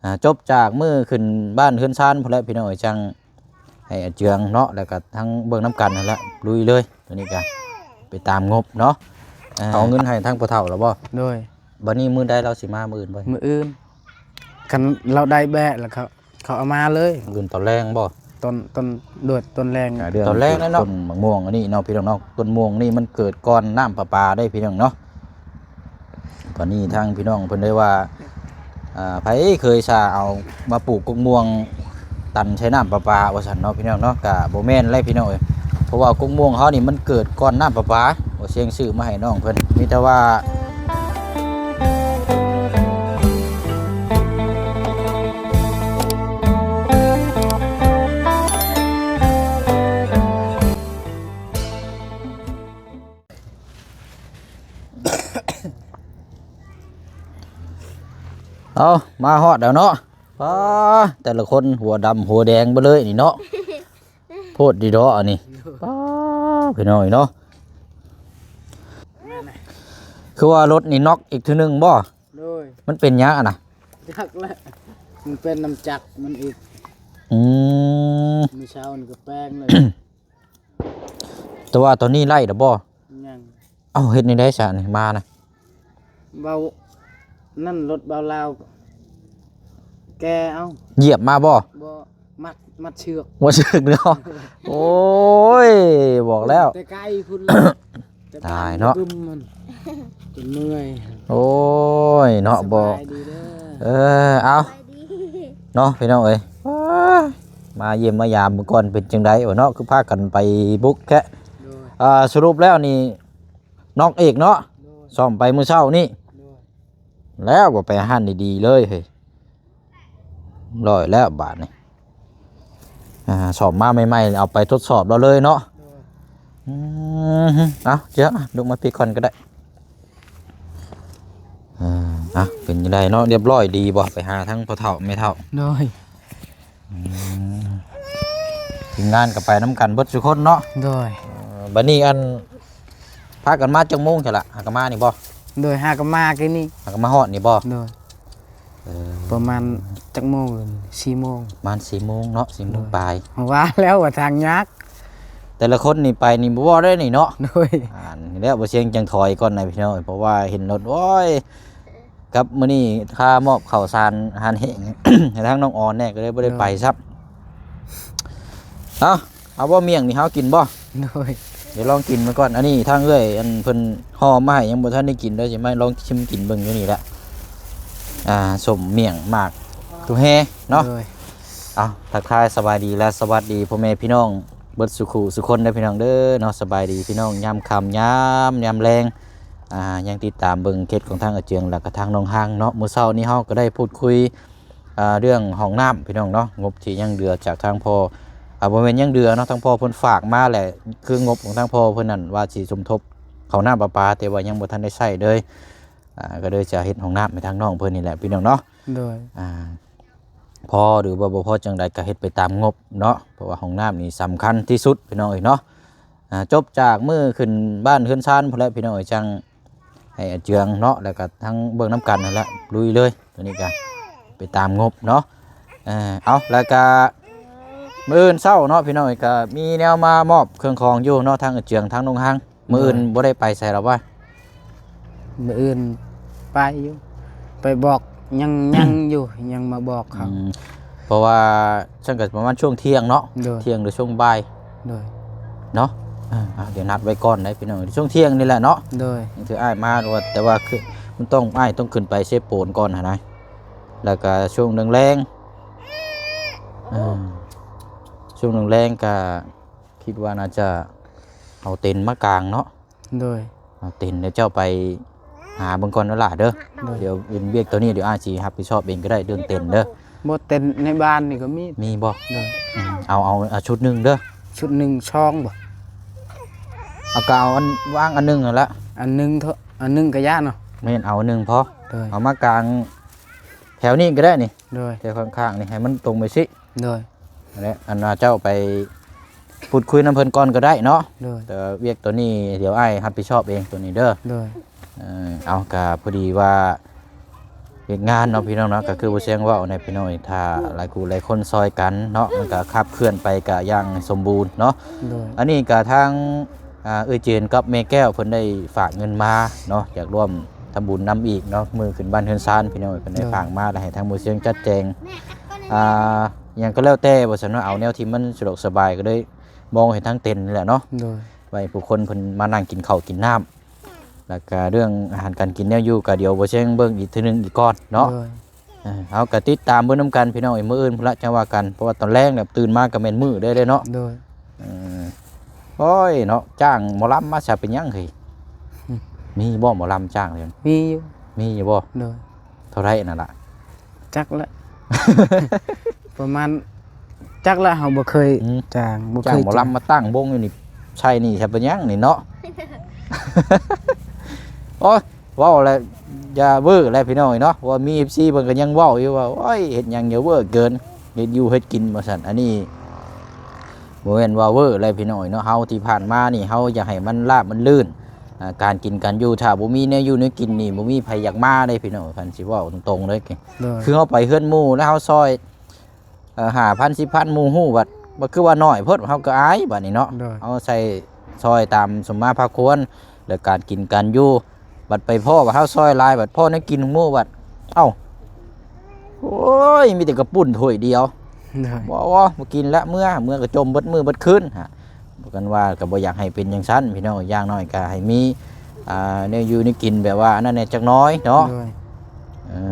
ອ່າ ຈົບຈາກມື້ຂຶ້ນບ້ານເຮືອນຊານພຸ້ນແຫຼະພີ່ນ້ອງເອີຍ ຈັ່ງໃຫ້ອາເຈືອງເນາະ ແລ້ວກໍທັງເບິ່ງນຳກັນຫັ້ນແຫຼະ ລຸຍເລີຍ. ຕົວນີ້ກໍໄປຕາມງົບເນາະ ອ່າ ເອົາເງິນໃຫ້ທາງພໍ່ເຖົ້າແລ້ວບໍ່? ໂດຍ. ບັດນີ້ມື້ໃດລາວຊິມາ? ມື້ອື່ນບໍ່? ມື້ອື່ນ ຄັນລາວໄດ້ແບະແລ້ວ ເຂົາ ເຂົາເອົາມາເລີຍ. ອື່ນຕອນແລງບໍ່? ຕອນ ຕອນ ໂດຍ ຕອນແລງ. ອ່າ ເລື່ອງ ຕອນແລງນັ້ນເນາະ ຕົ້ນໝາກມ່ວງອັນນີ້ເນາະ ພີ່ນ້ອງເນາະ ຕົ້ນມ່ວງນີ້ມັນເກີດກ່ອນນ້ຳປະປາເດ້ ພີ່ນ້ອງເນາະ. ຕອນນີ້ທາງພີ່ນ້ອງເພິ່ນໄດ້ວ່າ ອ່າ ໃຜເຄີຍສາເອົາມາປູກກົກມ່ວງຕັນໃສ່ນ້ຳປະປາວ່າຊັ້ນເນາະ ພີ່ນ້ອງເນາະ. ກະບໍ່ແມ່ນແຫຼະ ພີ່ນ້ອງເອີຍ ເພາະວ່າກົກມ່ວງເຮົານີ້ມັນເກີດກ່ອນນ້ຳປະປາ. ບໍ່ຊຽງຊື້ມາໃຫ້ນ້ອງເພິ່ນ ມີແຕ່ວ່າ ເອົາ ມາຮອດແລ້ວເນາະ. ປ້າ ແຕ່ລະຄົນຫົວດຳຫົວແດງເບິດເລີຍນີ້ເນາະ. ໂພດດີເນາະອັນນີ້. ປ້າ ພີ່ນ້ອງເອີຍເນາະ ຄືວ່າລົດນີ້ນັອກອີກເທື່ອໜຶ່ງບໍ່? ໂດຍ. ມັນເປັນຫຍັງຫັ້ນນະ? ຈັກແຫຼະ ມັນເປັນນ້ຳຈັກມັນອີກ. ອືມ ມື້ເຊົ້ານີ້ກໍແປງເລີຍ. ແຕ່ວ່າຕອນນີ້ໄລ່ແລ້ວບໍ່? ຍັງ. ເອົ້າ ເຮັດແນວໃດຊະນີ້ມານະ? ເບົານັ້ນລົດເບົາລາວແກ່ເອົາ. ຢຽບມາບໍ່? ບໍ່ ມັດ ມັດເຊືອກ. ມັດເຊືອກເນາະ. ໂອ້ຍ ບອກແລ້ວ ແຕ່ໄກພຸ້ນແຫຼະ. ຕາຍເນາະ ຈົນເມື່ອຍ. ໂອ້ຍເນາະ ບໍ່ ເອີ ເອົາ ເນາະ ພີ່ນ້ອງເອີຍ ມາຢ້ຽມມາຢາມເບິ່ງກ່ອນເປັນຈັ່ງໃດເນາະ ຄືພາກັນໄປບຸກແທ້. ໂດຍ. ອ່າ ສະຫຼຸບແລ້ວນີ້ ນັອກອີກເນາະ. ໂດຍ. ສ້ອມໄປມື້ເຊົ້ານີ້. ໂດຍ. ແລ້ວບໍ່ໄປຮ້ານດີໆເລີຍເຮີ້ຍ. ຮ້ອຍແລ້ວບາດນີ້ ອ່າ ສອບມາໃໝ່ໆ ເອົາໄປທົດສອບລາວເລີຍເນາະ. ໂດຍ. ອືມ ເອົາ ເຈົ້າ ລຸກມາພີ້ກ່ອນກໍໄດ້. ເອີ ເອົາ ເປັນຈັ່ງໃດເນາະ ຮຽບຮ້ອຍດີບໍ່? ໄປຫາທັງພໍ່ເຖົ້າແມ່ເຖົ້າ. ໂດຍ. ອືມ ທີມງານກໍໄປນຳກັນເບິດສູ່ຄົນເນາະ. ໂດຍ. ເອີ ບັດນີ້ອັນ ພາກັນມາຈັກໂມງຊັ້ນລະ? ຫາກໍມານີ້ບໍ່? ໂດຍ ຫາກໍມາກີ້ນີ້. ຫາກໍມາຮອດນີ້ບໍ່? ໂດຍ. ເອີ ປະມານຈັກໂມງ? ສີ່ໂມງ. ປະມານສີ່ໂມງເນາະ ສີ່ໂມງປາຍ. ວ່າແລ້ວວ່າທາງຍາກ ແຕ່ລະຄົນນີ້ໄປນີ້ບໍ່ເວົ້າໄດ້ນີ້ເນາະ. ໂດຍ. ອ່າ ນີ້ແຫຼະ ບໍ່ຊຽງຈັ່ງຖອຍກ່ອນນະພີ່ນ້ອງ ເພາະວ່າເຫັນລົດ ໂອ້ຍ ກັບມື້ນີ້ຄ່າມອບເຂົ້າສານອາຫານແຫ້ງໃຫ້ທາງນ້ອງອອນແດ່ ກໍເລີຍບໍ່ໄດ້ໄປຊ້ຳ. ໂດຍ. ເອົາ ເອົາບໍ່ ໝ້ຽງນີ້ເຮົາກິນບໍ່? ໂດຍ. ດຽວລອງກິນເບິ່ງກ່ອນ ອັນນີ້ທາງເອື້ອຍ ອັນເພິ່ນຫໍ່ມາໃຫ້ ຍັງບໍ່ທັນໄດ້ກິນເດີ ຊິມາລອງຊິມກິນເບິ່ງຢູ່ນີ້ແຫຼະ. ອ່າ ສົ້ມໝ້ຽງໝາກຕຸແຮເນາະ. ໂດຍ. ເອົາ ທັກທາຍສະບາຍດີ ແລະ ສະຫວັດດີພໍ່ແມ່ພີ່ນ້ອງເບິດສູ່ຄູ່ສູ່ຄົນເດີພີ່ນ້ອງເດີເນາະ. ສະບາຍດີພີ່ນ້ອງ ຍາມຄ່ຳ ຍາມ ຍາມແລງ ອ່າ ຍັງຕິດຕາມເບິ່ງເຂດຂອງທາງອາເຈືອງ ແລ້ວກໍທາງໜອງຮັງເນາະ. ມື້ເຊົ້ານີ້ເຮົາກໍໄດ້ພູດຄຸຍ ອ່າ ເລື່ອງຫ້ອງນ້ຳພີ່ນ້ອງເນາະ ງົບທີ່ຍັງເຫຼືອຈາກທາງພໍ່ ອ່າ ບໍ່ແມ່ນຍັງເຫຼືອເນາະ ທາງພໍ່ເພິ່ນຝາກມາແຫຼະ ຄືງົບຂອງທາງພໍ່ເພິ່ນນັ້ນວ່າຊິສົມທົບເຂົ້ານ້ຳປະປາ ແຕ່ວ່າຍັງບໍ່ທັນໄດ້ໃຊ້ເລີຍ. ອ່າ ກໍເລີຍຈະເຮັດຫ້ອງນ້ຳໃຫ້ທາງນ້ອງເພິ່ນນີ້ແຫຼະພີ່ນ້ອງເນາະ. ໂດຍ. ອ່າ ພໍ ຫຼືວ່າບໍ່ພໍຈັ່ງໃດກໍເຮັດໄປຕາມງົບເນາະ ເພາະວ່າຫ້ອງນ້ຳນີ້ສຳຄັນທີ່ສຸດພີ່ນ້ອງເອີຍເນາະ. ອ່າ ຈົບຈາກມື້ຂຶ້ນບ້ານເຮືອນຊານພຸ້ນແຫຼະພີ່ນ້ອງເອີຍ ຈັ່ງໃຫ້ອາເຈືອງເນາະ ແລ້ວກໍທັງເບິ່ງນຳກັນຫັ້ນແຫຼະ ລຸຍເລີຍ. ຕົວນີ້ກໍໄປຕາມງົບເນາະ. ເອີ ເອົາ ແລ້ວກໍມື້ອື່ນເຊົ້າເນາະພີ່ນ້ອງເອີຍ ກໍມີແນວມາມອບເຄື່ອງຂອງຢູ່ເນາະ ທາງອາເຈືອງ ທາງໜອງຮັງ. ມື້ອື່ນ ໂດຍ ບໍ່ໄດ້ໄປໃສລະວະ? ມື້ອື່ນໄປຢູ່ ໄປບອກ ຍັງ ຍັງຢູ່ ຍັງມາບອກເຂົາ. ອືມ ເພາະວ່າຊັ້ນກໍປະມານຊ່ວງທ່ຽງເນາະ. ໂດຍ. ທ່ຽງ ຫຼື ຊ່ວງບ່າຍ. ໂດຍ. ເນາະ ເອີ ດຽວນັດໄວ້ກ່ອນໄດ໋ພີ່ນ້ອງ ຊ່ວງທ່ຽງນີ້ແຫຼະເນາະ. ໂດຍ. ຄືອ້າຍມາ ແຕ່ວ່າ ແຕ່ວ່າຄືມັນຕ້ອງ ອ້າຍຕ້ອງຂຶ້ນໄປເຊໂປນກ່ອນຫັ້ນນະ ແລ້ວກໍຊ່ວງແລງໆ ເອີ ຊ່ວງແລງໆ ກໍຄິດວ່າໜ້າຈະເອົາເຕັນມາກາງເນາະ. ໂດຍ. ເອົາເຕັນ ດຽວເຈົ້າໄປຫາເບິ່ງກ່ອນເດີຫຼ້າເດີ. ໂດຍ. ດຽວເປັນວຽກຕົວນີ້ ດຽວອ້າຍຊິຮັບຜິດຊອບເອງກໍໄດ້ ເລື່ອງເຕັນເດີ. ບໍ່ ເຕັນໃນບ້ານນີ້ກໍມີ. ມີບໍ່? ໂດຍ. ອືມ ເອົາ ເອົາ ເອົາຊຸດໜຶ່ງເດີ. ຊຸດໜຶ່ງ ສອງບໍ່? ເອົາ ກໍເອົາອັນວາງອັນໜຶ່ງຫັ້ນລະ. ອັນໜຶ່ງເຖາະ ອັນໜຶ່ງກໍຢ້ານເນາະ. ແມ່ນ ເອົາອັນໜຶ່ງພໍ. ໂດຍ. ເອົາມາກາງແຖວນີ້ກໍໄດ້ນີ້. ໂດຍ. ແຖວຂ້າງໆນີ້ ໃຫ້ມັນຕົງໄປຊິ. ໂດຍ. ນັ້ນແຫຼະ ອັນວ່າເຈົ້າໄປພູດຄຸຍນຳເພິ່ນກ່ອນກໍໄດ້ເນາະ. ໂດຍ. ແຕ່ວຽກຕົວນີ້ດຽວອ້າຍຮັບຜິດຊອບເອງຕົວນີ້ເດີ. ໂດຍ. ເອີ ເອົາ ກະພໍດີວ່າເວ ເຮັດງານເນາະພີ່ນ້ອງເນາະ ກໍຄືບໍ່ຊຽງເວົ້ານະພີ່ນ້ອງ ຖ້າຫຼາຍຄູ່ຫຼາຍຄົນຊ່ອຍກັນເນາະ ມັນກໍຂັບເຄື່ອນໄປກໍຢ່າງສົມບູນເນາະ. ໂດຍ ອັນນີ້ກໍທາງ ອ່າ ເອື້ອຍເຈນກັບແມ່ແກ້ວເພິ່ນໄດ້ຝາກເງິນມາເນາະ ຢາກຮ່ວມທຳບຸນນຳອີກເນາະ ມື້ຂຶ້ນບ້ານເຮືອນຊານພີ່ນ້ອງ ເພິ່ນໄດ້ ໂດຍ ຝາກມາ ແລ້ວໃຫ້ທາງໝູ່ຊຽງຈັດແຈງ ອ່າ ຫຍັງກໍແລ້ວແຕ່ວ່າຊັ້ນເນາະ ເອົາແນວທີ່ມັນສະດວກສະບາຍ ກໍເລີຍມອງເຫັນທາງເຕັນນີ້ແຫຼະເນາະ ໂດຍ ໄວ້ຜູ້ຄົນເພິ່ນມານັ່ງກິນເຂົ້າກິນນ້ຳ ແລ້ວກະເລື່ອງອາຫານການກິນແນວຢູ່ກະດຽວບໍ່ແຊງເບິ່ງອີກເທື່ອໜຶ່ງອີກກ່ອນເນາະ. ໂດຍ ເອີ ເຮົາກະຕິດຕາມເບິ່ງນຳກັນພີ່ນ້ອງເອີຍ ມື້ອື່ນພຸ້ນລະຈັ່ງວ່າກັນ ເພາະວ່າຕອນແລງແບບຕື່ນມາກະແມ່ນມື້ເດີ້ເນາະ. ໂດຍ ເອີ ໂອ້ຍເນາະ ຈ້າງໝໍລຳມາຊະເປັນຫຍັງເຮີ້ຍ? ອືມ ມີບໍ່ໝໍລຳຈ້າງເລີຍ? ມີຢູ່ ມີຢູ່ບໍ່? ໂດຍ ເທົ່າໃດນັ້ນລະ? ຈັກລະ ປະມານ ຈັກລະ ເຮົາບໍ່ເຄີຍ ອືມ ຈ້າງ ບໍ່ເຄີຍ ຈ້າງໝໍລຳມາຕັ້ງວົງຢູ່ນີ້ ໃຊ້ໜີ້ຊະເປັນຫຍັງນີ້ເນາະ. ໂອ້ຍ ເວົ້າແລ້ວຢ່າເວີ້ແຫຼະພີ່ນ້ອງເນາະ ເພາະວ່າມີເອັຟຊີເພິ່ນກໍຍັງເວົ້າຢູ່ວ່າ ໂອ້ຍ ເຮັດຫຍັງຢ່າເວີ້ເກີນ ເຮັດຢູ່ເຮັດກິນວ່າຊັ້ນ. ອັນນີ້ບໍ່ແມ່ນວ່າເວີ້ແຫຼະພີ່ນ້ອງເນາະ ເຮົາທີ່ຜ່ານມານີ້ ເຮົາຢາກໃຫ້ມັນລາບມັນລື່ນ ອ່າ ການກິນການຢູ່ ຖ້າບໍ່ມີແນວຢູ່ແນວກິນນີ້ ບໍ່ມີໃຜຢາກມາເດ້ພີ່ນ້ອງ ຄັນຊິເວົ້າຕົງໆເລີຍ. ໂດຍ ຄືເຮົາໄປເຮືອນໝູ່ແລ້ວເຮົາຊ່ອຍ ເອີ ຫ້າພັນ ສິບພັນ ໝູ່ຮູ້ບັດ ບັດຄືວ່າໜ້ອຍໂພດ ເຮົາກໍອາຍບັດນີ້ເນາະ. ໂດຍ ເຮົາໃຊ້ຊ່ອຍຕາມສົມມາພາຄວນ ແລະ ການກິນການຢູ່ ບັດໄປພໍ້ວ່າເຮົາຊ່ອຍຫຼາຍ ບັດພໍ້ແນວກິນໝູ່ບັດ ເອົ້າ ໂອ້ຍ ມີແຕ່ກະປຸ້ນຖ້ວຍດຽວ. ໂດຍ ບໍ່ ບໍ່ ບໍ່ກິນລະ ເມືອ ເມືອກໍຈົ່ມເບິດມື້ເບິດຄືນ ຫາ ກັນວ່າກໍບໍ່ຢາກໃຫ້ເປັນຈັ່ງຊັ້ນພີ່ນ້ອງ ຢ່າງໜ້ອຍກໍໃຫ້ມີ ອ່າ ແນວຢູ່ແນວກິນແບບວ່າອັນນັ້ນແດ່ຈັກໜ້ອຍເນາະ. ໂດຍ ເອີ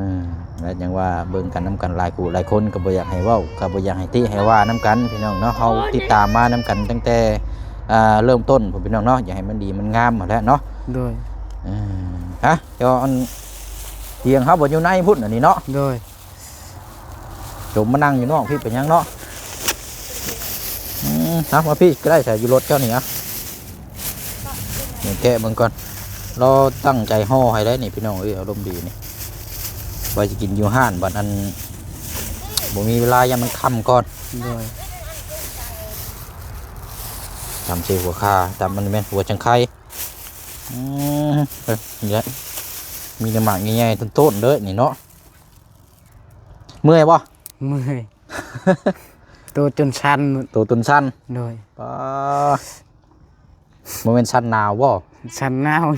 ແລະ ຫຍັງວ່າເບິ່ງກັນນຳກັນຫຼາຍຄູ່ຫຼາຍຄົນ ກໍບໍ່ຢາກໃຫ້ເວົ້າ ກໍບໍ່ຢາກໃຫ້ຕິໃຫ້ວ່ານຳກັນພີ່ນ້ອງເນາະ. ເຮົາຕິດຕາມມານຳກັນຕັ້ງແຕ່ ອ່າ ເລີ່ມຕົ້ນພຸ້ນພີ່ນ້ອງເນາະ ຢາກໃຫ້ມັນດີມັນງາມຫັ້ນແຫຼະເນາະ. ໂດຍ ເອີ ຮະ ເຈົ້າ ອັນ ຕຽງເຮົາບໍ່ຢູ່ໃນພຸ້ນ ອັນນີ້ເນາະ. ໂດຍ ຈົມມານັ່ງຢູ່ນອກພີ້ເປັນຫຍັງເນາະ. ອືມ ເອົາມາພີ້ກໍໄດ້ ໃສ່ຢູ່ລົດເຈົ້ານີ້ອະ ແກະເບິ່ງກ່ອນ. ລາວຕັ້ງໃຈຫໍ່ໃຫ້ໄດ໋ນີ້ພີ່ນ້ອງເອີຍ ອາລົມດີນີ້ ວ່າຊິກິນຢູ່ຮ້ານ ບັດອັນ ບໍ່ມີເວລາ ຢ້ານມັນຄ່ຳກ່ອນ. ໂດຍ ຕຳໃສ່ຫົວຂ່າ ຕຳມັນແມ່ນຫົວຈັ່ງໄຄ. ອືມ ເອີ ນີ້ແຫຼະ ມີແຕ່ໝາກໃຫຍ່ໆ ຕົ້ນໆເດີ້ນີ້ເນາະ. ເມື່ອຍບໍ່? ເມື່ອຍ ໂຕຈົນສັ່ນ ໂຕຈົນສັ່ນ. ໂດຍ ປ້າ ບໍ່ແມ່ນສັ່ນໜາວບໍ່? ສັ່ນໜາວ.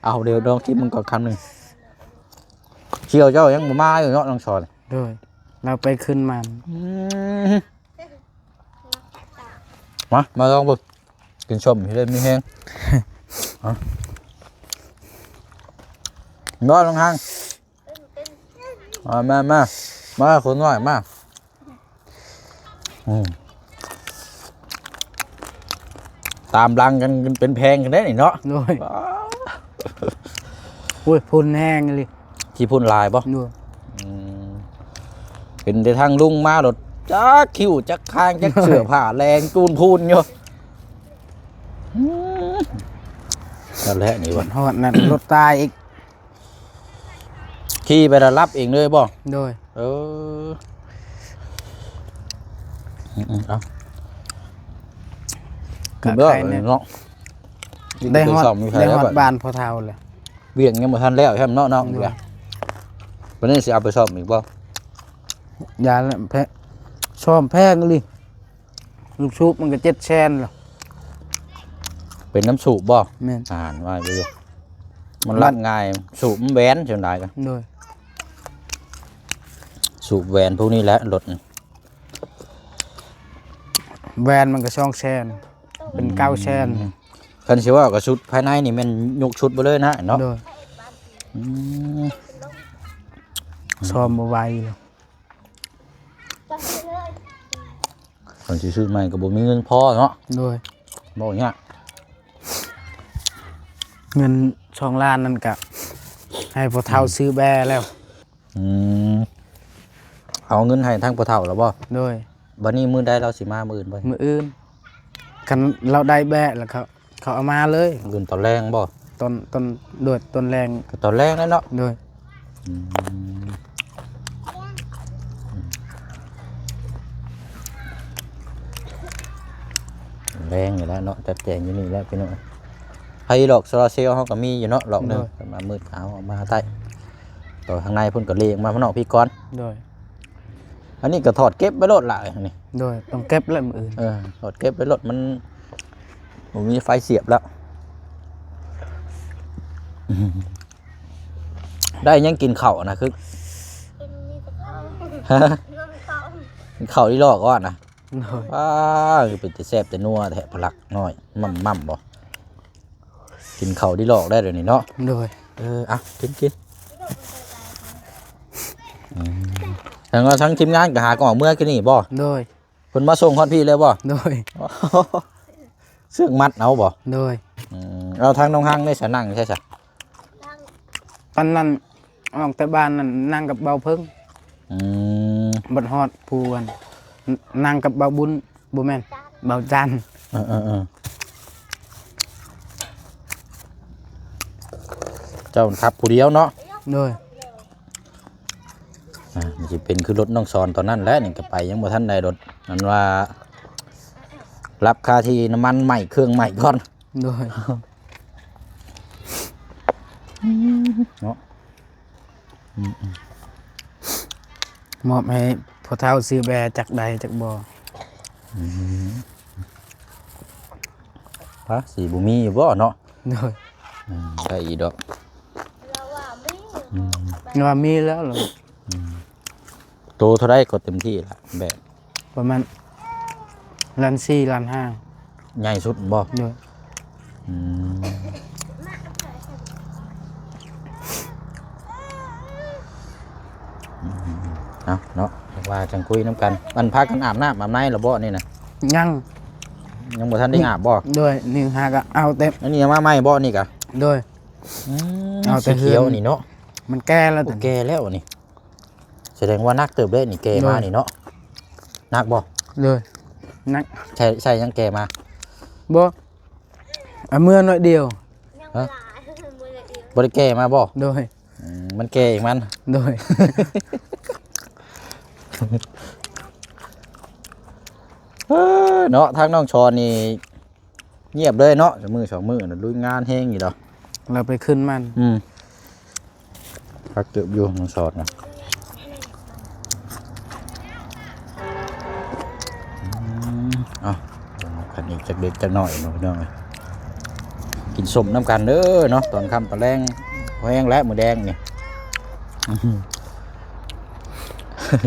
ເອົາ ດຽວລອງກິນມັນກ່ອນຄຳໜຶ່ງ. ສ່ຽວເຈົ້າຍັງບໍ່ມາຢູ່ເນາະ ນ້ອງຊອນ. ໂດຍ ລາວໄປຄືນມາ. ອືມ ມາ ມາລອງເບິ່ງ ກິນສົ້ມຊິໄດ້ມີແຮງ. ເອົາ ມາ ນ້ອງຮັງ ມາ ມາ ມາ ມາ ຄົນນ້ອຍ ມາ. ອືມ ຕາມຫຼັງກັນເປັນແຜງກັນເດ້ນີ້ເນາະ. ໂດຍ ວ້າ ໂອ້ຍ ຝຸ່ນແຮງອີ່ຫຼີ. ຂີ້ຝຸ່ນຫຼາຍບໍ່? ໂດຍ ອືມ ເຫັນແຕ່ທາງລຸງມາໂລດ ຈັກຄິ້ວຈັກຄາງຈັກເສື້ອຜ້າແລງຕູນພຸ່ນຢູ່. ອືມ ນັ້ນແຫຼະນີ້ວ່າ ຮອດນັ້ນລົດຕາຍອີກ. ຂີ່ໄປແລ້ວລັບເອງເລີຍບໍ່? ໂດຍ ເອີ ອືມໆ ເອົາ ກໍໄຄແດ່ເນາະ. ໄດ້ຮອດ ໄດ້ຮອດບ້ານພໍ່ເຖົ້າແລ້ວ. ວຽກຍັງບໍ່ທັນແລ້ວຊ້ຳເນາະນ້ອງ. ໂດຍ ບັດນີ້ຊິເອົາໄປສ້ອມອີກບໍ່? ຢ່າແລ້ວ ແພງ ສ້ອມແພງອີ່ຫຼີ. ລູກສູບມັນກໍເຈັດແສນແລ້ວ. ເປັນນ້ຳສູບບໍ່? ແມ່ນ ອ່ານວ່າຢູ່ ມັນລັກງ່າຍ ສູບມັນແບນສ່ວນຫຼາຍກໍ. ໂດຍ ສູບແບນພວກນີ້ແຫຼະລົດ ແບນມັນກໍສອງແສນ ເປັນເກົ້າແສນ. ອືມ ຄັນຊິເວົ້າກໍຊຸດພາຍໃນນີ້ແມ່ນຍົກຊຸດໄປເລີຍນະເນາະ. ໂດຍ ອືມ ສ້ອມບໍ່ໄຫວແລ້ວ. ຄັນຊິຊື້ໃໝ່ກໍບໍ່ມີເງິນພໍເນາະ. ໂດຍ ບໍ່ຍາກ ເງິນສອງລ້ານນັ້ນກະໃຫ້ພໍ່ເຖົ້າ ອືມ ຊື້ແບ້ແລ້ວ. ອືມ ເອົາເງິນໃຫ້ທາງພໍ່ເຖົ້າແລ້ວບໍ່? ໂດຍ ບັດນີ້ມື້ໃດລາວຊິມາ? ມື້ອື່ນບໍ່? ມື້ອື່ນ ຄັນລາວໄດ້ແບ້ແລ້ວເຂົາ ເຂົາເອົາມາເລີຍ. ອື່ນຕອນແລງບໍ່? ຕອນ ຕອນ ໂດຍ ຕອນແລງ ກໍຕອນແລງນັ້ນເນາະ. ໂດຍ ອືມ ແລງນີ້ແຫຼະເນາະ ຈັດແຈງຢູ່ນີ້ແຫຼະພີ່ນ້ອງ. ໃຜດອກໂຊລາເຊວເຮົາກໍມີຢູ່ເນາະ ດອກໜຶ່ງ. ໂດຍ ມາມືດເອົາ ເອົາມາໃຕ້. ກໍທາງໃນພຸ້ນກໍເລອອກມາຂ້າງນອກພີ້ກ່ອນ. ໂດຍ. ອັນນີ້ກໍຖອດເກັບໄວ້ໂລດລະ ອັນນີ້. ໂດຍ. ຕ້ອງເກັບແລ້ວມື້ອື່ນ. ເອີ ຖອດເກັບໄວ້ໂລດ ມັນບໍ່ມີໄຟສຽບແລ້ວ. ໄດ້ຫຍັງກິນເຂົ້ານະ? ຄື ກິນມີແຕ່ເຂົ້າ ຮະ? ກິນເຂົ້າ ກິນເຂົ້າອີຫຼອກວ່ານະ. ໂດຍ. ວ້າ ຄືເປັນຕາແຊບຕານົວແທ້ ພະລັກນ້ອຍ ໝ່ຳໆ ບໍ່? ກິນເຂົ້າດີຫຼອກໄດ້ດຽວນີ້ເນາະ. ໂດຍ. ເອີ ເອົາ ກິນ ກິນ. ອືມ ແສດງວ່າທາງທີມງານກໍຫາກໍອອກເມືອກິນນີ້ບໍ່? ໂດຍ. ເພິ່ນມາສົ່ງຮອດພີ້ເລີຍບໍ່? ໂດຍ. ເຊືອກມັດເອົາບໍ່? ໂດຍ. ອືມ ເອົາ ທາງນ້ອງຮັງໄດ້ສະ ນັ່ງໃສສະ? ຕອນນັ້ນອອກແຕ່ບ້ານນັ້ນ ນັ່ງກັບເບົາເພິ່ງ. ອືມ ບັດຮອດພູອັນ ນ- ນັ່ງກັບເບົາບຸນ ບໍ່ແມ່ນ ເບົາຈັນ. ເອີໆໆ ເຈົ້າຂັບຜູ້ດຽວເນາະ? ໂດຍ. ອ່າ ມັນຊິເປັນຄືລົດນ້ອງສອນຕອນນັ້ນແຫຼະ ນີ້ກໍໄປຍັງບໍ່ທັນໄດ້ລົດ ອັນວ່າລັບຄາທີ່ນ້ຳມັນໄໝ້ເຄື່ອງໄໝ້ກ່ອນ. ໂດຍ. ເນາະ. ອືມໆ ມອບໃຫ້ພໍ່ເຖົ້າຊື້ແບຈັກໄດ້ຈັກບໍ່? ອືມ ພາສີບໍ່ມີຢູ່ບໍ່ເນາະ? ໂດຍ. ອືມ ໄດ້ອີກດອກ. ອືມ ວ່າມີແລ້ວລະ. ອືມ ໂຕເທົ່າໃດກໍເຕັມທີ່ລະແບ? ປະມານລ້ານສີ່ ລ້ານຫ້າ. ໃຫຍ່ສຸດບໍ່? ໂດຍ. ອືມ ເອົາເນາະ ວ່າຈັ່ງຄຸຍນຳກັນ. ອັນ ພາກັນອາບນ້ຳອາບໃນແລ້ວບໍ່ນີ້ນະ? ຍັງ. ຍັງບໍ່ທັນໄດ້ອາບບໍ່? ໂດຍ. ນີ້ຫາກໍເອົາແຕ່ ອັນນີ້ເອົາມາໃໝ່ບໍ່ນີ້ກະ? ໂດຍ. ອືມ ເອົາແຕ່ ສີຂຽວນີ້ເນາະ ມັນແກ່ແລ້ວ. ໂອ້ ແກ່ແລ້ວນີ້ ສະແດງວ່າໜັກເຕີບເດ້ນີ້ ແກ່ມານີ້ເນາະ. ໂດຍ. ໜັກບໍ່? ໂດຍ ໜັກ. ໃສ່ ໃສ່ຫຍັງແກ່ມາ? ບໍ່ ເອົາເມືອໜ້ອຍດຽວ. ຮະ? ບໍ່ໄດ້ແກ່ມາບໍ່? ໂດຍ. ອືມ ມັນແກ່ເອງມັນ. ໂດຍ. ເອີ ເນາະ ທາງນ້ອງຊອນນີ້ ງຽບເລີຍເນາະ ມື້ສອງມື້ນະ ລຸຍງານແຮງຢູ່ດອກ. ລາວໄປຂຶ້ນມັນ. ອືມ ຄັກເຕີບຢູ່ ນ້ອງສອດນະ. ອືມ ເອົາ ກັນອີກຈັກເລັກຈັກນ້ອຍເນາະ ພີ່ນ້ອງເອີຍ. ກິນສົ້ມນຳກັນເດີເນາະ ຕອນຄ່ຳຕອນແລງ. ພໍແຮງແລ້ວມື້ແດງນີ້.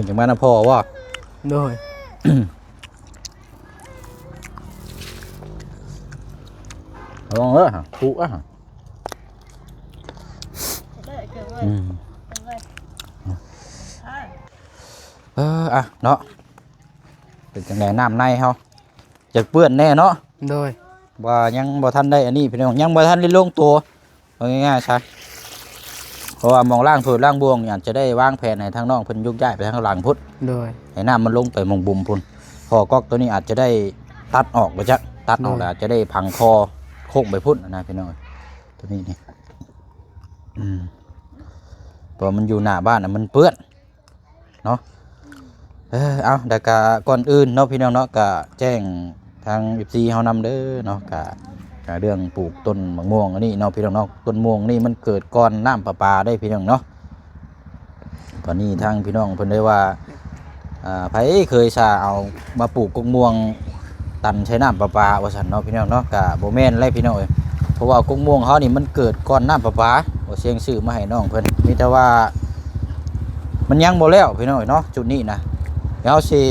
ຍັງມານຳພໍ່ບໍ່? ໂດຍ. ລອງເອີ ປູກອະ. ອືມ ເອີ ອະ ເນາະ ເປັນຈັ່ງໃດ ນ້ຳໃນເຮົາ ຢາກເປື້ອນແດ່ເນາະ. ໂດຍ. ວ່າຍັງບໍ່ທັນໄດ້ອັນນີ້ ພີ່ນ້ອງ ຍັງບໍ່ທັນໄດ້ລົງຕົວ. ເອົາງ່າຍໆຊະ ເພາະວ່າໝ່ອງລ້າງຖ້ວຍລ້າງບ່ວງນີ້ ອາດຈະໄດ້ວາງແຜນໃຫ້ທາງນ້ອງເພິ່ນຍົກຍ້າຍໄປທາງຫຼັງພຸ້ນ. ໂດຍ. ໃຫ້ນ້ຳມັນລົງໄປໝ່ອງບຸມພຸ້ນ. ທໍ່ກັອກໂຕນີ້ອາດຈະໄດ້ຕັດອອກບໍ່ຈັກ ຕັດອອກ ໂດຍ ແລ້ວອາດຈະໄດ້ຝັງທໍ່ໂຄ້ງໄປພຸ້ນນະ ພີ່ນ້ອງ. ໂຕນີ້ນີ້ ອືມ ເພາະມັນຢູ່ໜ້າບ້ານນະ ມັນເປື້ອນ ເນາະ. ເອີ ເອົາ ແລ້ວກະກ່ອນອື່ນເນາະ ພີ່ນ້ອງເນາະ ກະແຈ້ງທາງ ເອັຟຊີ ເຮົານຳເດີເນາະ ກະ ກະເລື່ອງປູກຕົ້ນໝາກມ່ວງອັນນີ້ເນາະ ພີ່ນ້ອງເນາະ. ຕົ້ນມ່ວງນີ້ມັນເກີດກ່ອນນ້ຳປະປາເດ້ ພີ່ນ້ອງເນາະ. ຕອນນີ້ທາງພີ່ນ້ອງເພິ່ນໄດ້ວ່າ ອ່າ ໃຜເຄີຍສາເອົາມາປູກກົກມ່ວງ ຕັນໃສ່ນ້ຳປະປາວ່າຊັ້ນເນາະ ພີ່ນ້ອງເນາະ. ກະບໍ່ແມ່ນແຫຼະ ພີ່ນ້ອງເອີຍ ເພາະວ່າກົກມ່ວງເຮົານີ້ມັນເກີດກ່ອນນ້ຳປະປາ. ບໍ່ຊຽງຊື້ມາໃຫ້ນ້ອງເພິ່ນ ມີແຕ່ວ່າມັນຍັງບໍ່ແລ້ວ ພີ່ນ້ອງເອີຍເນາະ. ຈຸດນີ້ນະ ດຽວເຮົາຊິ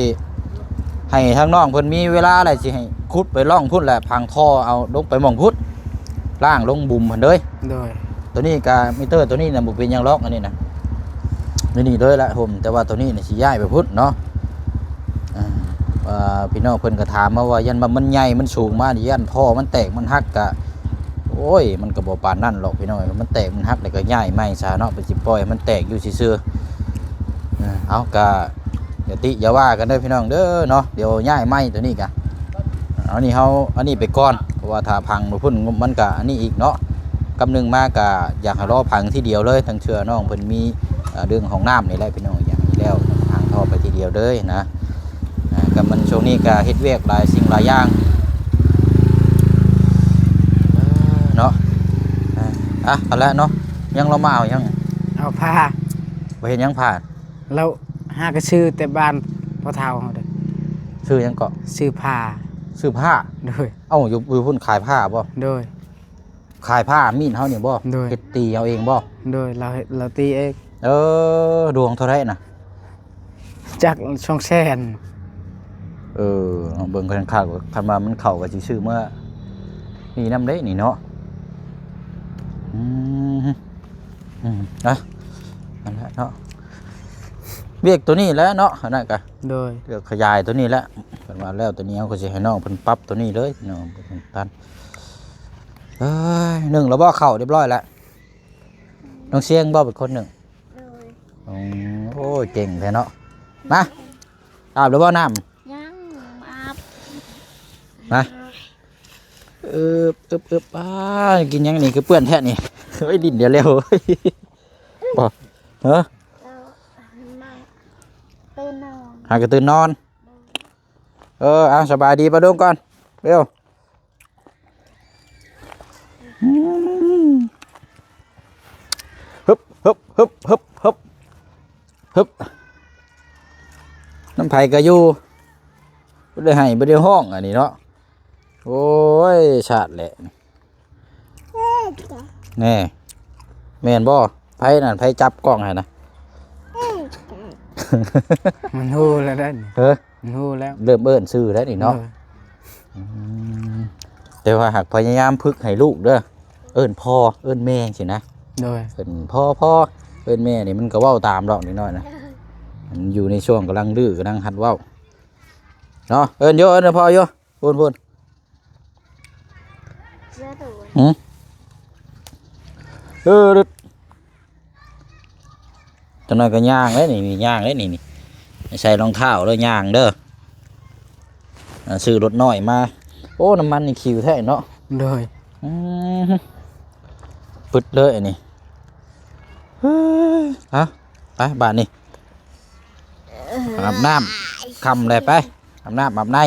ໃຫ້ທາງນ້ອງເພິ່ນມີເວລາແລ້ວ ຊິໃຫ້ຂຸດໄປລ່ອງພຸ້ນ ແລ້ວຝັງທໍ່ເອົາລົງໄປໝ່ອງພຸ້ນ ລ້າງລົງບຸມຫັ້ນເດີ. ໂດຍ. ໂຕນີ້ກະ ມິເຕີໂຕນີ້ນະ ບໍ່ເປັນຫຍັງຫຼອກ ອັນນີ້ນະ ນີ້ ນີ້ເລີຍລະໂຮມ ແຕ່ວ່າໂຕນີ້ນະ ຊິຍ້າຍໄປພຸ້ນເນາະ. ອ່າ ອ່າ ພີ່ນ້ອງເພິ່ນກໍຖາມມາວ່າ ຢ້ານວ່າມັນໃຫຍ່ມັນສູງມານີ້ ຢ້ານທໍ່ມັນແຕກມັນຫັກ ກະ ໂອ້ຍ ມັນກໍບໍ່ປານນັ້ນຫຼອກ ພີ່ນ້ອງເອີຍ. ມັນແຕກມັນຫັກແລ້ວກໍຍ້າຍໃໝ່ຊະເນາະ ເພິ່ນຊິປ່ອຍໃຫ້ມັນແຕກຢູ່ຊື່ໆ. ເອົາ ກະຢ່າຕິຢ່າວ່າກັນເດີ ພີ່ນ້ອງເດີເນາະ ດຽວຍ້າຍໃໝ່ໂຕນີ້ກະ. ເອົາ ນີ້ເຮົາ ອັນນີ້ໄປກ່ອນ ເພາະວ່າຖ້າພັງໄປພຸ້ນ ມັນກະອັນນີ້ອີກເນາະ. ກັບໜຶ່ງມາກະຢາກໃຫ້ລໍພັງທີດຽວເລີຍ ທັງເທື່ອນ້ອງເພິ່ນມີ ເອີ ເລື່ອງຫ້ອງນ້ຳນີ້ແຫຼະ ພີ່ນ້ອງ ຢາກໃຫ້ແລ້ວ ທາງທໍ່ໄປທີດຽວເລີຍນະ. ອ່າ ກໍມັນຊ່ວງນີ້ກໍເຮັດວຽກຫຼາຍສິ່ງຫຼາຍຢ່າງເນາະ. ອ່າ ອ່ະ ເອົາລະເນາະ ຍັງລາວມາເອົາຫຍັງ? ເອົາຜ້າ. ບໍ່ເຮັດຫຍັງພ້າ? ລາວຫາກະຊື້ແຕ່ບ້ານພໍ່ເຖົ້າເຮົາເດ້. ຊື້ຫຍັງເກາະ? ຊື້ຜ້າ. ຊື້ຜ້າ? ໂດຍ. ເອົ້າ ຢູ່ ຢູ່ພຸ້ນຂາຍຜ້າບໍ່? ໂດຍ. ຂາຍຜ້າມີດເຮົານີ້ບໍ່? ໂດຍ. ເຮັດຕີເອົາເອງບໍ່? ໂດຍ ລາວເຮັດ ລາວຕີເອງ. ເອີ ດວງເທົ່າໃດນະ? ຈັກສອງແສນ. ເອີ ເບິ່ງຄັນຄັກ ຄັນວ່າມັນເຂົ້າກໍຊິຊື້ເມືອນີ້ນຳເດ້ນີ້ເນາະ. ອືມ ອືມ ອ່ະ ນັ້ນແຫຼະເນາະ ວຽກໂຕນີ້ແຫຼະເນາະ ອັນນັ້ນກະ ໂດຍ ວຽກຂະຫຍາຍໂຕນີ້ແຫຼະ. ເພິ່ນວ່າແລ້ວໂຕນີ້ ເຮົາກໍຊິໃຫ້ນ້ອງເພິ່ນປັບໂຕນີ້ເລີຍເນາະ ເພິ່ນຕັນ. ເອີຍ ໜຶ້ງແລ້ວບໍ່? ເຂົ້າຮຽບຮ້ອຍແລ້ວ. ນ້ອງຊຽງບໍ່ເປັນຄົນໜຶ້ງ? ໂດຍ. ອືມ ໂອ້ຍ ເກັ່ງແທ້ເນາະ. ມາ ອາບແລ້ວບໍ່ນ້ຳ? ຍັງ ອາບ. ມາ ເອີບ ເອີບ ເອີບ. ອ້າ ກິນຫຍັງນີ້ ຄືເປື້ອນແທ້ນີ້? ເຮີ້ຍ ດິນດຽວແລ້ວ ບໍ່ ເອີ ເອີ ມາ ຕື່ນນອນ ຫາກະຕື່ນນອນ. ໂດຍ. ເອີ ເອົາ ສະບາຍດີປ້າດົງກ່ອນ ເລັວ. ອືມ ຮຶບ ຮຶບ ຮຶບ ຮຶບ ຮຶບ ຮຶບ. ນຳໃຜກະຢູ່ ບໍ່ໄດ້ໄຫ້ບໍ່ໄດ້ຮ້ອງອັນນີ້ເນາະ. ໂອ້ຍ ຊາດແຫຼະ ແນ່ ແມ່ນບໍ່? ໃຜນັ້ນ ໃຜຈັບກ້ອງໃຫ້ນະ? ມັນຮູ້ແລ້ວເດ້ນີ້ ເອີ ມັນຮູ້ແລ້ວ ເລີ່ມເອີ້ນຊື່ແລ້ວນີ້ເນາະ. ໂດຍ. ອືມ ແຕ່ວ່າຫາກພະຍາຍາມຝຶກໃຫ້ລູກເດີ ເອີ້ນພໍ່ເອີ້ນແມ່ຈັ່ງຊີ້ນະ. ໂດຍ. ເອີ້ນພໍ່ ພໍ່ ເອີ້ນແມ່ນີ້ມັນກໍເວົ້າຕາມດອກເດັກນ້ອຍນະ ມັນຢູ່ໃນຊ່ວງກຳລັງດື້ ກຳລັງຫັດເວົ້າເນາະ. ເອີ້ນຢູ່ ເອີ້ນພໍ່ຢູ່. ພຸ້ນ ພຸ້ນ ເສືອໂຕ ຫື? ເອີ ຈັກໜ້ອຍກໍຍ່າງເດ້ນີ້ ນີ້ຍ່າງເດ້ນີ້ ນີ້ໃສ່ລອງເທົ້າເດີ ຍ່າງເດີ. ອ່າ ຊື້ລົດນ້ອຍມາ. ໂອ້ ນ້ຳມັນນີ້ຂິວແທ້ເນາະ. ໂດຍ. ອືມ ປຶດເລີຍອັນນີ້. ເອີ ເອົາ ໄປບາດນີ້ ອາບນ້ຳ ຄ່ຳແລ້ວ ໄປອາບນ້ຳອາບໃນ.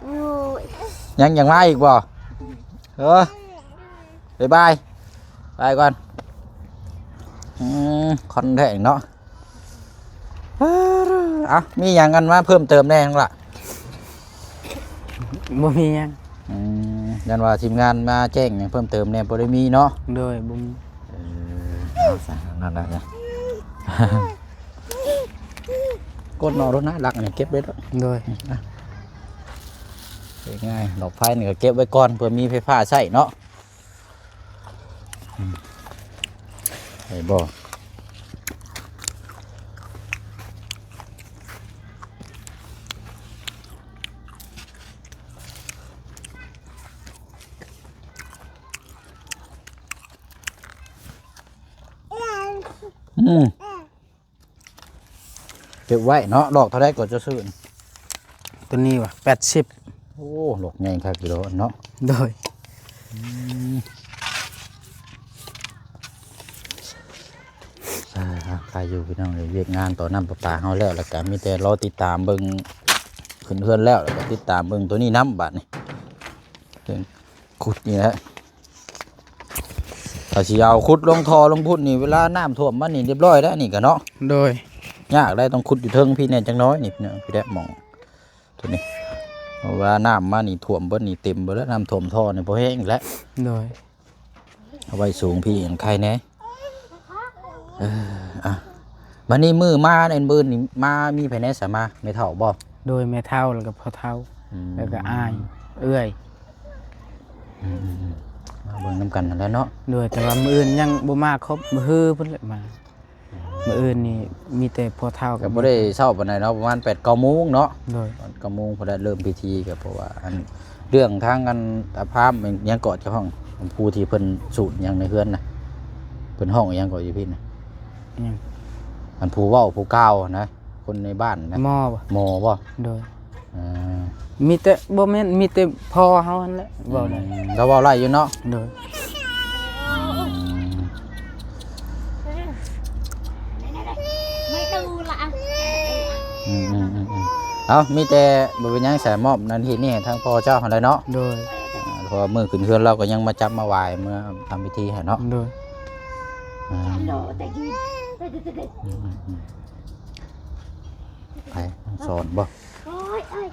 ໂອ້ຍ ຍັງ ຍັງມາອີກບໍ່? ເອີ ບາຍບາຍ ໄປກ່ອນ. ອືມ ຄອນແທ້ເນາະ. ເອົ້າ ມີຫຍັງກັນມາເພີ່ມເຕີມແດ່ຫັ້ນລະ? ບໍ່ມີຫຍັງ. ອືມ ຢ້ານວ່າທີມງານມາແຈ້ງຫຍັງເພີ່ມເຕີມແດ່ ບໍ່ໄດ້ມີເນາະ? ໂດຍ ບໍ່ມີ. ເອີ ເອົາຊະ ນັ້ນລະ ກົດເນາະ ລົດນະ ລັກອັນນີ້ເກັບໄວ້ໂລດ. ໂດຍ. ງ່າຍໆ ດອກໄຟນີ້ກໍເກັບໄວ້ກ່ອນ ເພື່ອມີໄຟຟ້າໃຊ້ເນາະ. ອືມ ໄດ້ບໍ່? ອືມ ເກັບໄວ້ເນາະ. ດອກເທົ່າໃດກໍຈະຊື້? ຕົວນີ້ຫວາ ແປດສິບ. ໂອ້ ດອກໃຫຍ່ຄັກຢູ່ເນາະ. ໂດຍ. ອືມ ອ່າ ໄປຢູ່ພີ່ນ້ອງເອີຍ ວຽກງານຕໍ່ນ້ຳປະປາເຮົາແລ້ວ ແລ້ວກະມີແຕ່ລໍຕິດຕາມເບິ່ງ ຂຶ້ນເຮືອນແລ້ວ ແລ້ວກະຕິດຕາມເບິ່ງຕົວນີ້ນຳບາດນີ້. ເຊິ່ງຂຸດນີ້ແຫຼະ ຖ້າຊິເອົາຂຸດລົງທໍ່ລົງພຸ້ນນີ້ ເວລານ້ຳຖ້ວມມານີ້ຮຽບຮ້ອຍແລ້ວນີ້ກະເນາະ. ໂດຍ. ຍາກໄດ໋ ຕ້ອງຂຸດຢູ່ເທິງພີ້ແດ່ຈັກໜ້ອຍນີ້ພີ່ນ້ອງ ພີ້ແຫຼະ ໝ່ອງຕົວນີ້ ເພາະວ່ານ້ຳມານີ້ຖ້ວມເບິດນີ້ ເຕັມເບິດແລ້ວ ນ້ຳຖ້ວມທໍ່ນີ້ບໍ່ແຮງແລ້ວ. ໂດຍ. ເອົາໄວ້ສູງພີ້ຍັງໄຄແດ່. ເອີ ອ່ະ ບາດນີ້ມື້ມາແມ່ນມື້ນີ້ມາ ມີໃຜແດ່ສະມາ ແມ່ເຖົ້າບໍ່? ໂດຍ ແມ່ເຖົ້າ ແລ້ວກໍພໍ່ເຖົ້າ. ອືມ ແລ້ວກໍອ້າຍ ເອື້ອຍ. ອືມໆໆ ມາເບິ່ງນຳກັນຫັ້ນແຫຼະເນາະ. ໂດຍ ແຕ່ວ່າມື້ອື່ນຍັງບໍ່ມາຄົບ ມື້ຮືພຸ້ນແຫຼະມາ. ມື້ອື່ນນີ້ມີແຕ່ພໍ່ເຖົ້າ ກໍບໍ່ໄດ້ເຊົ້າປານໃດເນາະ ປະມານແປດເກົ້າໂມງເນາະ. ໂດຍ. ເກົ້າໂມງພຸ້ນແຫຼະເລີ່ມພິທີ ກໍເພາະວ່າອັນ ເລື່ອງທາງອັນຕາພາມຫຍັງເກາະ ເຈົ້າຂອງຜູ້ທີ່ເພິ່ນສູດຫຍັງໃນເຮືອນນະ ເພິ່ນຮ້ອງຫຍັງເກາະຢູ່ພີ້ນະ? ຫຍັງ? ອັນຜູ້ເວົ້າຜູ້ກ່າວນະ ຄົນໃນບ້ານນະ. ໝໍບໍ່? ໝໍບໍ່? ໂດຍ. ເອີ ມີແຕ່ ບໍ່ແມ່ນ ມີແຕ່ພໍ່ເຮົາຫັ້ນແຫຼະເວົ້າໄດ້. ອືມ ລາວເວົ້າໄດ້ຢູ່ເນາະ. ໂດຍ. ອືມ ໄມ່ດູລະ ອືມໆໆໆ. ເອົ້າ ມີແຕ່ບໍ່ເປັນຫຍັງ ສາມອບໜ້າທີ່ນີ້ໃຫ້ທາງພໍ່ເຈົ້າຫັ້ນແຫຼະເນາະ. ໂດຍ ອ່າ ເພາະວ່າມື້ຂຶ້ນເຮືອນລາວກໍຍັງມາຈັບມາຫວາຍ ເມືອທຳພິທີໃຫ້ເນາະ. ໂດຍ ອ່າ ອືມໆໆ ໃຜ ນ້ອງສອນບໍ່? ໂອ້ຍ ໂອ້ຍ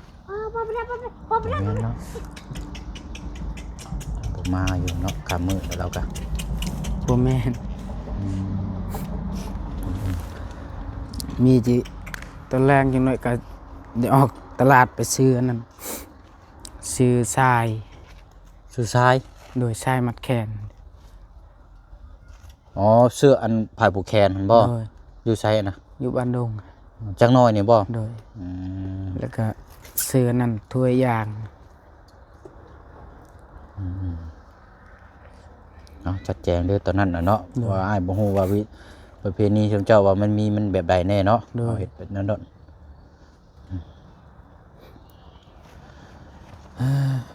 ບໍ່ແມ່ນເນາະ ບໍ່ມາຢູ່ເນາະ ຄ່ຳມືດແລ້ວລາວກະ ບໍ່ແມ່ນ ອືມ ມີຈິ ຕອນແລງຈັກໜ້ອຍກະໄດ້ອອກຕະຫຼາດໄປຊື້ອັນນັ້ນ ຊື້ຊາຍ ຊື້ຊາຍ? ໂດຍ ຊາຍມັດແຂນ. ອໍ ເສື້ອອັນຜ້າຜູກແຂນຫັ້ນບໍ່? ໂດຍ ຢູ່ໃສນະ? ຢູ່ບ້ານດົງ. ຈັກໜ້ອຍນີ້ບໍ່? ໂດຍ ອືມ ແລ້ວກະເສື້ອນັ້ນຖ້ວຍຢາງ. ອືມ ເອົາ ຊັດແຈງເດີ້ ຕອນນັ້ນນະເນາະ. ໂດຍ ເພາະວ່າອ້າຍບໍ່ຮູ້ວ່າວິ ປະເພນີຊຸມເຈົ້າວ່າມັນມີ ມັນແບບໃດແນ່ເນາະ. ໂດຍ ເຮົາເຮັດແບບນັ້ນໂລດ.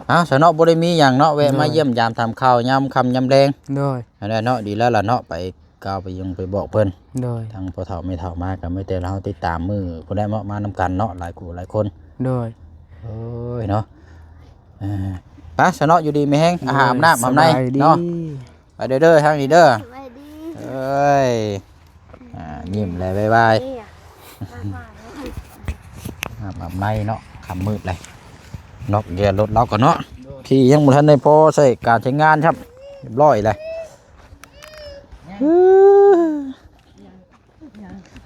ເອົາ ຊະເນາະ ບໍ່ໄດ້ມີຫຍັງເນາະ ແວະມາ ໂດຍ ຢ້ຽມຢາມຖາມຂ່າວຍາມຄ່ຳຍາມແລງ. ໂດຍ ອັນນັ້ນເນາະ ດີແລ້ວລະເນາະ ໄປກ່າວໄປຍັງໄປບອກເພິ່ນ. ໂດຍ ທາງພໍ່ເຖົ້າແມ່ເຖົ້າມາກໍມີແຕ່ເຮົາຕິດຕາມມື້ພຸ້ນແຫຼະເນາະ ມານຳກັນເນາະ ຫຼາຍຄູ່ຫຼາຍຄົນ. ໂດຍ ໂອ້ຍເນາະ ເອີ ໄປຊະເນາະ ຢູ່ດີມີແຮງ ໂດຍ ອາບນ້ຳອາບໃນ ສະບາຍດີ ເນາະ. ໄປເດີ້ ເດີ້ ທາງນີ້ເດີ້ ສະບາຍດີ ເອີຍ ອ່າ ຍິ້ມແລ້ວບາຍບາຍ ເອີຍ ອາບນ້ຳອາບໃນເນາະ ຄ່ຳມືດເລີຍ ລັອກແກລົດລາວກ່ອນເນາະ ໂດຍ ທີ່ຍັງບໍ່ທັນໄດ້ພໍໃຊ້ການໃຊ້ງານຊ້ຳ ຮຽບຮ້ອຍເລີຍ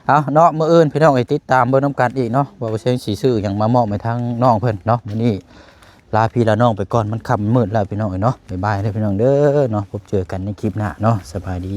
ເອົາເນາະ ມື້ອື່ນພີ່ນ້ອງເອີຍ ຕິດຕາມເບິ່ງນຳກັນອີກເນາະ ວ່າບໍ່ແຊງຊິຊື້ຫຍັງມາມອບໃຫ້ທາງນ້ອງເພິ່ນເນາະ ມື້ນີ້ລາພີ່ລານ້ອງໄປກ່ອນ ມັນຄ່ຳມືດແລ້ວພີ່ນ້ອງເອີຍເນາະ ບາຍບາຍເດີ້ພີ່ນ້ອງເດີ້ເນາະ ພົບເຈີກັນໃນຄລິບໜ້າເນາະ ສະບາຍດີ.